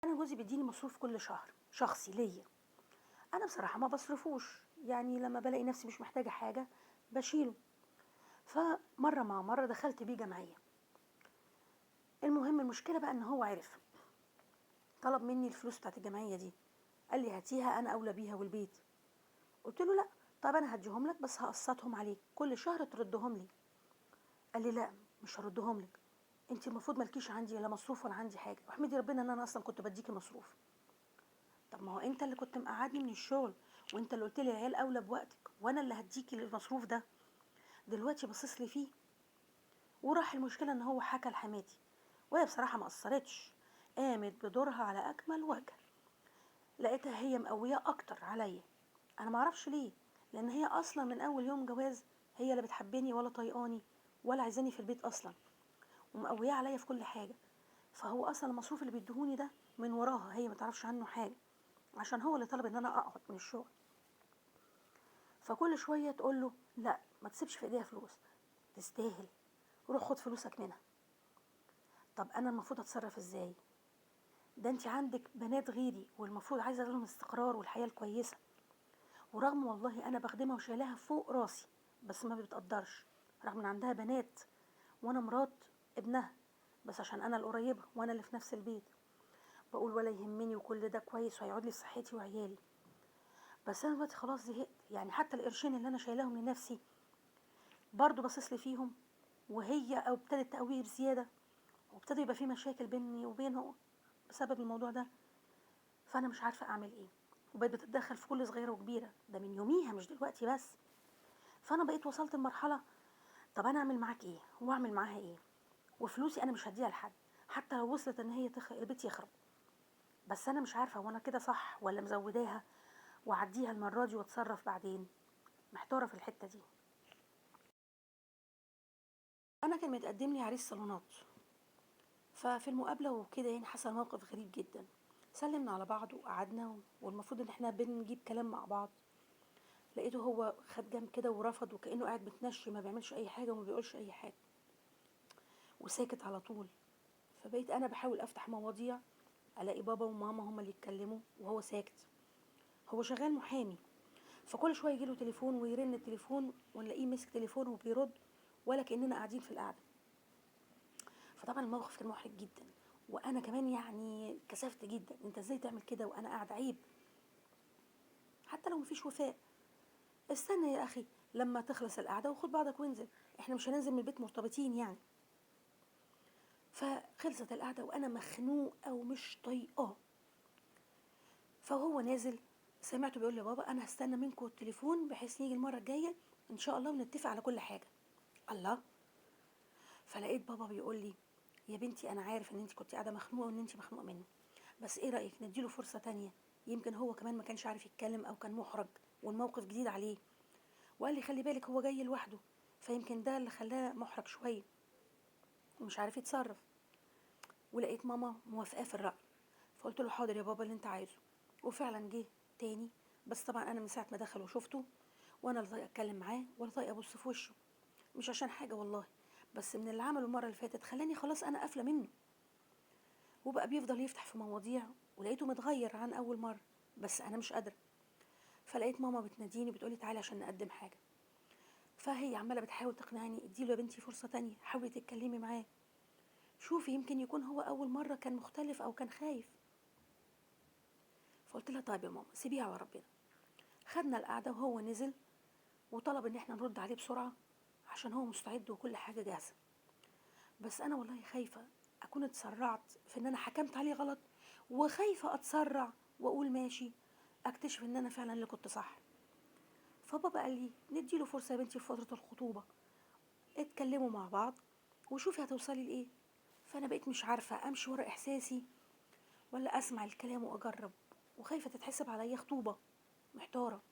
انا جوزي بيديني مصروف كل شهر شخصي ليا. انا بصراحة ما بصرفوش، يعني لما بلاقي نفسي مش محتاجه حاجة بشيله. فمره مع مرة دخلت بيه جمعية. المهم المشكلة بقى ان هو عرف، طلب مني الفلوس بتاعت الجمعية دي، قال لي هاتيها انا اولى بيها والبيت. قلت له لا، طب انا هديهم لك بس هقسطهم عليك كل شهر تردهم لي. قال لي لا مش هردهم لك، انت المفروض مالكيش عندي لا مصروف ولا عندي حاجة، واحمدي ربنا ان انا اصلا كنت بديكي مصروف. طب ما هو انت اللي كنت مقعدني من الشغل، وانت اللي قلت لي العيال اولى بوقتك، وانا اللي هديكي المصروف ده، دلوقتي باصص لي فيه. وراح المشكلة ان هو حكى لحماتي، وهي بصراحة ما قصرتش، قامت بدورها على اكمل وجه. لقيتها هي مقويه اكتر عليا، انا معرفش ليه، لان هي اصلا من اول يوم جواز هي لا بتحبني ولا طايقاني ولا عايزاني في البيت اصلا، ومقويه عليا في كل حاجة. فهو اصلا المصروف اللي بيديهوني ده من وراها، هي ما تعرفش عنه حاجة، عشان هو اللي طلب ان انا اقعد من الشغل. فكل شوية تقول له لا ما تسيبش في ايديها فلوس، تستاهل، روح خد فلوسك منها. طب انا المفروض اتصرف ازاي؟ ده انت عندك بنات غيري والمفروض عايزه لهم استقرار والحياة الكويسة. ورغم والله انا بخدمها وشايلاها فوق راسي، بس ما بتقدرش، رغم ان عندها بنات وانا مرات ابنها، بس عشان انا القريبة وانا اللي في نفس البيت بقول ولا يهمني وكل ده كويس وهيقعد لي في صحتي وعيالي. بس انا دلوقتي خلاص زهقت، يعني حتى القرشين اللي انا شايلاهم لنفسي برضو باصص لي فيهم، وهي او ابتدت تقوية بزيادة، وابتدى يبقى في مشاكل بيني وبينه بسبب الموضوع ده. فانا مش عارفه اعمل ايه، وبقيت بتتدخل في كل صغيرة وكبيره، ده من يوميها مش دلوقتي بس. فانا بقيت وصلت لمرحلة طب انا اعمل معاك ايه واعمل معاها ايه، وفلوسي انا مش هديها لحد حتى لو وصلت ان هي البيت يخرب. بس انا مش عارفه وانا كده صح ولا مزوداها واعديها المرة دي واتصرف بعدين. محتارة في الحتة دي. انا كان متقدم لي عريس صالونات، ففي المقابلة وكده يعني حصل موقف غريب جدا. سلمنا على بعض وقعدنا، والمفروض ان احنا بنجيب كلام مع بعض، لقيته هو خد جنب كده ورفض، وكانه قاعد متنشي ما بيعملش اي حاجة وما بيقولش اي حاجة وساكت على طول. فبقيت انا بحاول افتح مواضيع، الاقي بابا وماما هما اللي يتكلموا وهو ساكت. هو شغال محامي، فكل شوية يجيله تليفون ويرن التليفون ونلاقيه ماسك تليفونه وبيرد، ولا كاننا قاعدين في القعدة. فطبعا الموقف كان محرج جدا، وانا كمان يعني كسفت جدا، انت ازاي تعمل كده وانا قاعدة، عيب حتى لو مفيش وفاء. استنى يا اخي لما تخلص القعدة وخد بعضك وانزل، احنا مش هننزل من البيت مرتبطين يعني. فخلصت القعدة وانا مخنوقه ومش طايقاه. فهو نازل سمعته بيقول لي بابا انا هستنى منكم التليفون بحيث نيجي المرة الجاية ان شاء الله ونتفق على كل حاجة. الله. فلقيت بابا بيقول لي يا بنتي انا عارف ان انت كنت قاعدة مخنوقه وان انت مخنوقه منه، بس ايه رايك نديله فرصة تانية، يمكن هو كمان ما كانش عارف يتكلم او كان محرج والموقف جديد عليه. وقال لي خلي بالك هو جاي لوحده، فيمكن ده اللي خلاه محرج شوية ومش عارف يتصرف. ولقيت ماما موافقاه في الراي، فقلت له حاضر يا بابا اللي انت عايزه. وفعلا جه تاني، بس طبعا انا من ساعة ما دخل وشفته وانا لا طايقة اتكلم معاه ولا طايقة ابص في وشه، مش عشان حاجة والله، بس من اللي عمله المرة اللي فاتت خلاني خلاص انا قافله منه. وبقى بيفضل يفتح في مواضيع، ولقيته متغير عن اول مرة، بس انا مش قادرة. فلقيت ماما بتناديني بتقولي تعالي عشان نقدم حاجة. فهي عماله بتحاول تقنعني، اديله يا بنتي فرصة تانية، حاولي تتكلمي معاه، شوفي يمكن يكون هو اول مرة كان مختلف او كان خايف. فقلت لها طيب يا ماما سيبيها على ربنا. خدنا القعدة وهو نزل وطلب ان احنا نرد عليه بسرعة عشان هو مستعد وكل حاجة جاهزة. بس انا والله خايفة اكون اتسرعت في ان انا حكمت عليه غلط، وخايفة اتسرع واقول ماشي اكتشف ان انا فعلا اللي كنت صح. فبابا قال لي نديله فرصة يا بنتي في فترة الخطوبة، اتكلموا مع بعض وشوفي هتوصلي لايه. فانا بقيت مش عارفه امشي ورا احساسي ولا اسمع الكلام واجرب، وخايفة تتحسب عليا خطوبه، محتارة.